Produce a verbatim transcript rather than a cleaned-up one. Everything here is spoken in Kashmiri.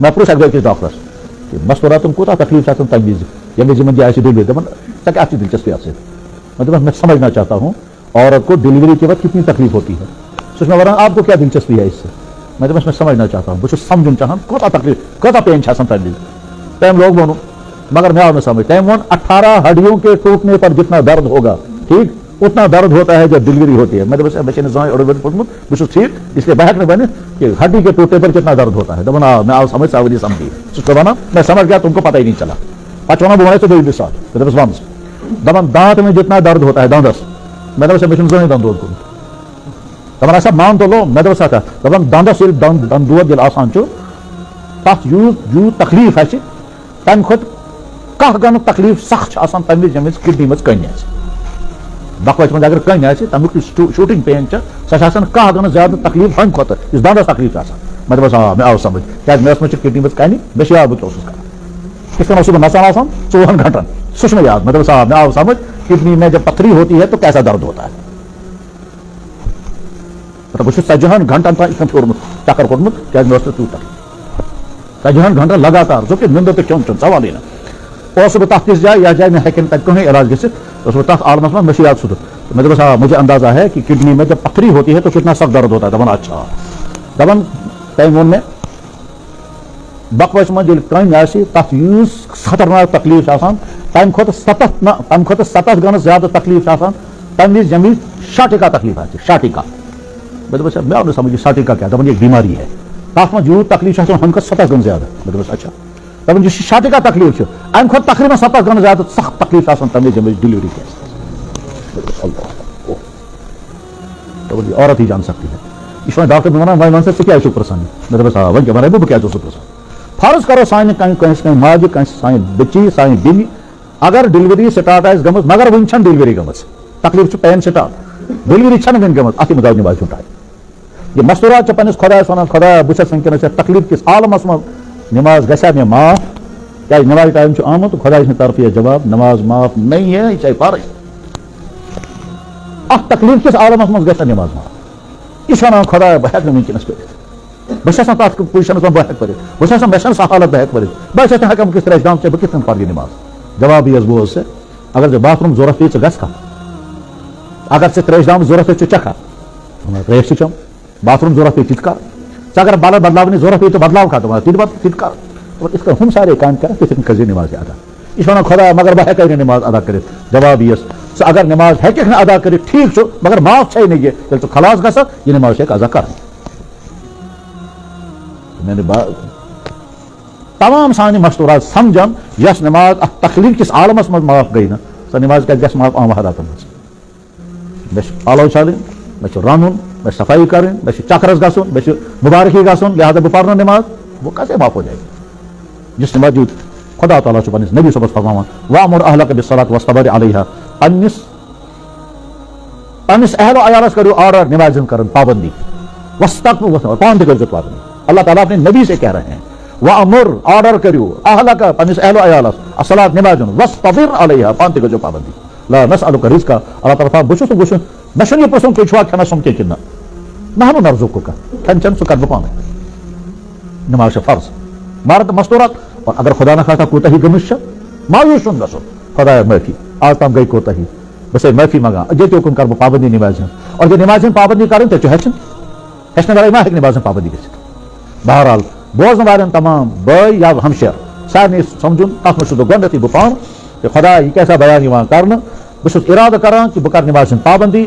مےٚ پرٛژھ اَکہِ دۄہ أکِس ڈاکٹرَس کہِ مستوراتَن کوٗتاہ تکلیٖف چھِ آسان تَمہِ وِزِ، ییٚمہِ وِزِ یِمَن جایہِ آسہِ ڈیلیوری۔ دَپان، ژےٚ کیٛاہ چھِ دِلچسپی اَتھ سۭتۍ؟ مےٚ دوٚپمَس، میں سمجھنا چاہتا ہوں، عورت کو ڈیلیوری کے وقت کتنی تکلیف ہوتی ہے۔ سُہ چھُ مےٚ وَنان، آپ کو کیا دلچسپی ہے اس سے؟ مےٚ دوٚپمَس، میں سمجھنا چاہتا ہوں، بہٕ چھُس سمجھُن چاہان، کوٗتاہ تکلیٖف، کۭژاہ پین چھِ آسان تَمہِ وِزِ۔ تٔمۍ لوگ وَنُن، مگر مےٚ آو نہٕ سمجھ۔ تٔمۍ ووٚن، اٹھارہ ہڈیوں کے ٹوٹنے پر جتنا درد ہوگا، ٹھیٖک، اتنا درد ہوتا ہے جب ڈیلیوری ہوتی ہے۔ مےٚ دوٚپمَس، ہے، مےٚ چھَنہٕ زٕہٕنۍ أڑ ؤڑ پوٚرمُت، بہٕ چھُس ٹھیٖک، اس لیے بہٕ ہٮ۪کہٕ نہٕ ؤنِتھ کہ ہڈی کے ٹوٹنے پر کتنا درد ہوتا ہے۔ دوٚپُن، آ، مےٚ آو سمجھ، ژٕ ہا وٕنی سمجھی۔ سُہ چھُ وَنان، میں سمجھ گیا، تم کو پتہ ہی نہیں چلا۔ پَتہٕ چھُ وَنان، بہٕ وَنَے ژےٚ دوٚیمہِ ساتہٕ۔ مےٚ دوٚپُس، وَن ژٕ۔ دَپان، دانت میں جتنا درد ہوتا ہے، دَنٛدَس۔ مےٚ دوٚپُس، ہے، مےٚ چھُنہٕ زٕہٕنۍ دَنٛد دود گوٚمُت۔ دَپان، اچھا، مان تو لو۔ مےٚ دوٚپُس، اچھا۔ دَپان، دَنٛدَس ییٚلہِ دَنٛد، دَنٛد دود ییٚلہِ آسان چھُ، تَتھ یوٗت، یوٗت تکلیٖف آسہِ، تَمہِ کھۄتہٕ کاہ گنہٕ تکلیٖف سخ چھِ آسان تَمہِ وِزِ، ییٚمہِ وِزِ کِڈنی منٛز کٔنۍ آسہِ۔ بۄکہٕ وَچہِ منٛز اگر کٔنۍ آسہِ، تَمیُک یُس شو-، شوٗٹِنٛگ پین چھِ، سۄ چھِ آسان کاہ گنہٕ زیادٕ تکلیٖف ہُمہِ کھۄتہٕ، یُس دَنٛدَس تکلیٖف چھِ آسان۔ مےٚ دوٚپمَس، آ، مےٚ آو سمجھ، کیٛازِ مےٚ ٲس مٔشیٖد کِڈنی منٛز کَنہِ، مےٚ چھِ یاد بہٕ کیٛاہ اوسُس کران۔ کِتھ کٔنۍ اوسُس بہٕ نَژان آسان ژوٚوُہَن گھنٹَن، سُہ چھُ مےٚ یاد۔ مےٚ دوٚپمَس، آ، مےٚ آو سمجھ، کِڈنی میں جب پتھری ہوتی ہے تو کیسا درد ہوتا ہے۔ مطلب، بہٕ چھُس ژتجی ہن گھنٹن تام یِتھ کٔنۍ پھیورمُت، چکر کوٚرمُت، کیازِ مےٚ اوس نہٕ تیوٗت تکلیٖف۔ ژتجی ہن گھنٹن لگاتار، ژٕ کہِ نِندٕر تہٕ کھیوٚن چھُنہٕ سوالٕے نہٕ۔ اوسُس بہٕ تتھ تِژھ جایہِ، یتھ جایہِ مےٚ ہیٚکہِ نہٕ تتہِ کٕہٕنۍ علاج گٔژھِتھ، اوسُس بہٕ تتھ عالمس منٛز، مےٚ چھُ یاد سُہ دۄہ۔ مےٚ دوٚپُس، آ، مجھے اندازہ ہے کہ کڈنی میں جب پتھری ہوتی ہے تو کتنا سخت درد ہوتا ہے۔ دپان، اچھا۔ دپان، تٔمۍ ووٚن مےٚ، بۄکہٕ وَچہِ منٛز ییٚلہِ کٔنۍ آسہِ، تَتھ یُس خطرناک تکلیٖف چھِ آسان، تَمہِ کھۄتہٕ ستتھ نہ، تَمہِ کھۄتہٕ ستتھ گنہٕ زیادٕ تکلیٖف چھِ آسان، تَمہِ وِزِ ییٚمہِ وِزِ شاٹِکا تکلیٖف آسہِ، شاٹِکا۔ مےٚ دوٚپمَس، "ہے، مےٚ آو نہٕ سمجھ، یہِ شاٹِکا کیٛاہ؟" دَپان، "یہِ بیماری ہے، تَتھ منٛز یوٗت تکلیٖف چھُ آسان، ہُمہِ کھۄتہٕ ستتھ گنہٕ زیادٕ۔" مےٚ دوٚپمَس، "اچھا۔" دَپان، "یُس یہِ شاٹِکا تکلیٖف چھُ، اَمہِ کھۄتہٕ تقریٖباً ستتھ گنہٕ زیادٕ سخت تکلیٖف چھِ آسان، تَمہِ وِزِ ییٚمہِ وِزِ ڈیلیوری چھِ آسان۔" مےٚ دوٚپمَس، "اللہ۔" دوٚپُن، "یہ عورت ہی جان سکتی ہے۔" یہِ چھُ وۄنۍ ڈاکٹر مےٚ وَنان، "وۄنۍ وَن سا، ژٕ کیٛازِ چھُکھ پرٛژھان یہِ؟" مےٚ دوٚپمَس، "آ، وۄنۍ کیٛاہ وَنَے بہٕ، بہٕ کیٛازِ اوسُس پرٛژھان؟" فرض کرو، سانہِ کن-، کٲنٛسہِ، کٲنٛسہِ ماجہِ، کٲنٛسہِ، سانہِ بٔچی، سانہِ بیٚنہِ، اگر ڈیلیوری سٹارٹ آسہِ گٔمٕژ، مگر وُنہِ چھَنہٕ ڈیلیوری گٔمٕژ، تکلیٖف چھُ پین سٹارٹ، ڈیلیوری چھَنہٕ وُنہِ گٔمٕژ، اَتھ یہِ مدد نماز چھُنہٕ ٹایم۔ یہِ مستورات چھِ پنٛنِس خۄدایَس وَنان، "خۄدایا، بہٕ چھَس وٕنکیٚنَس یَتھ تکلیٖف کِس عالمَس منٛز، نماز گژھِ ہا مےٚ معاف؟" کیٛازِ نمازِ ٹایم چھُ آمُت، خۄداے سٕنٛدِ طرفہٕ یہِ جواب، نماز معاف نہیں ہے، یہِ چھے پَرٕنۍ۔ اَتھ تکلیٖف کِس عالمَس منٛز گژھِ ہا نماز معاف۔ یہِ چھُ وَنان، "خۄدایا، بہٕ ہٮ۪کہٕ نہٕ وٕنکیٚنَس پٔرِتھ۔" بہٕ چھَس آسان تَتھ پوزیشنَس منٛز، بہٕ ہٮ۪کہٕ پٔرِتھ۔ بہٕ چھَس آسان، مےٚ چھَنہٕ سۄ حالت، بہٕ ہٮ۪کہٕ پٔرِتھ۔ بہٕ چھَس نہٕ ہٮ۪کان وٕنکیٚس ترٛیشہِ دام چٮ۪تھ، بہٕ کِتھ کٔنۍ پَرٕ یہِ نماز؟ جواب یی حظ، بوز ژٕ، اگر ژےٚ باتھ روٗم ضوٚرَتھ پیٚیہِ، ژٕ گژھ کھا۔ اگر ژےٚ ترٛیشہِ دام ضوٚرَتھ پیٚیہِ، ژٕ چَکھ کھا۔ دَپان، ترٛیش تہِ چٮ۪م، باتھ روٗم ضوٚرَتھ پیٚیہِ، تہِ تہِ کَر۔ ژٕ اگر بدل بدلاونٕچ ضوٚرَتھ پیٚیہِ، تہٕ بدلاو کھا، دَپان، تہِ تہِ بد-، تہِ تہِ کَر۔ دَپان، یِتھ کٔنۍ ہُم سارے کامہِ کَرَکھ، تِتھ کٔنۍ کٔرۍ زِ نماز ادا۔ یہِ چھُ وَنان، "خۄدایا، مگر بہٕ ہٮ۪کَے نہٕ نماز ادا کٔرِتھ۔" جواب یِیَس، "ژٕ اگر نماز ہیٚکَکھ نہٕ ادا کٔرِتھ، ٹھیٖک چھُ، مگر معاف چھے نہٕ یہِ، ییٚلہِ ژٕ خلاص گژھکھ، یہِ نماز چھےٚ قضا کَرٕنۍ۔" میانہِ با-، تمام سانہِ مستورات سمجھن، یۄس نماز اتھ تکلیف کِس عالمس منٛز معاف گٔے نہٕ، سۄ نماز کتہِ گژھِ معاف عام حالاتن منٛز؟ مےٚ چھِ پلو چھلٕنۍ، مےٚ چھُ رنُن، مےٚ چھِ صفٲیی کرٕنۍ، مےٚ چھُ چکرس گژھُن، مےٚ چھُ مبارکی گژھُن، لہذا بہٕ پرنہٕ نماز، وہ کیسے معاف ہو جائے گی؟ یُس نماز دیُت، خدا تعالیٰ چھُ پننِس نبی صٲبس فرماوان، "وأمر أهلك بالصلاة واصطبر عليها"، پننِس پننِس اہل و عیالس کٔرِو آرڈر نمازِ ہٕنٛز کرن پابندی۔ واستقم-، اور پانہٕ تہِ کٔرزیو پابندی۔ اللہ تعالیٰ اپنے نبی سے کہہ رہے ہیں، "وأمر"، آرڈر کٔرِو، "أهلك"، پننِس اہل و عیالس، "الصلاة"، نمازِ ہُنٛد، "واصطبر عليها"، پانہٕ تہِ کٔرزیو پابندی۔ "لا نسألك رزقا"، اللہ تعالیٰ فرماوان، "بہٕ چھُس نہٕ وٕچھُن، مےٚ چھُنہٕ یہِ پرٛژھُن، تُہۍ چھُوا کھٮ۪نس سوٚمُت کِنہٕ نہ۔ نحن نرزقك، کھٮ۪ن چٮ۪ن سُہ کرٕ بہٕ پانے۔ نماز چھےٚ فرض، مرد مستورات، اور اگر خدا نخواستہ کوتاہی گٔمٕژ چھےٚ، مایوس چھُنہٕ گژھُن، خدایا معٲفی، آز تام گٔے کوتاہی، بہٕ چھسے معٲفی منٛگان، ییٚتہِ یوکُن کرٕ بہٕ پابندی نمازِ ہٕنٛز۔ اور یہِ نمازِ ہٕنٛز پابندی کرٕنۍ، تیٚلہِ چھُ ہیٚچھُن۔ ہیٚچھنہٕ ورٲے ما ہیٚکہِ نمازِ ہٕنٛز پابندی گٔژھِتھ؟ بہرحال، بوزن والٮ۪ن تمام بٲے یا ہمشیر، سارنٕے سمجھُن، تتھ منٛز چھُس بہٕ گۄڈٕنیتھٕے بہٕ پانہٕ، تہٕ خدا، یہِ کیٛاہ سا بیان یِوان کرنہٕ، بہٕ چھُس ارادٕ کران کہِ بہٕ کرٕ نمازِ ہٕنٛز پابندی۔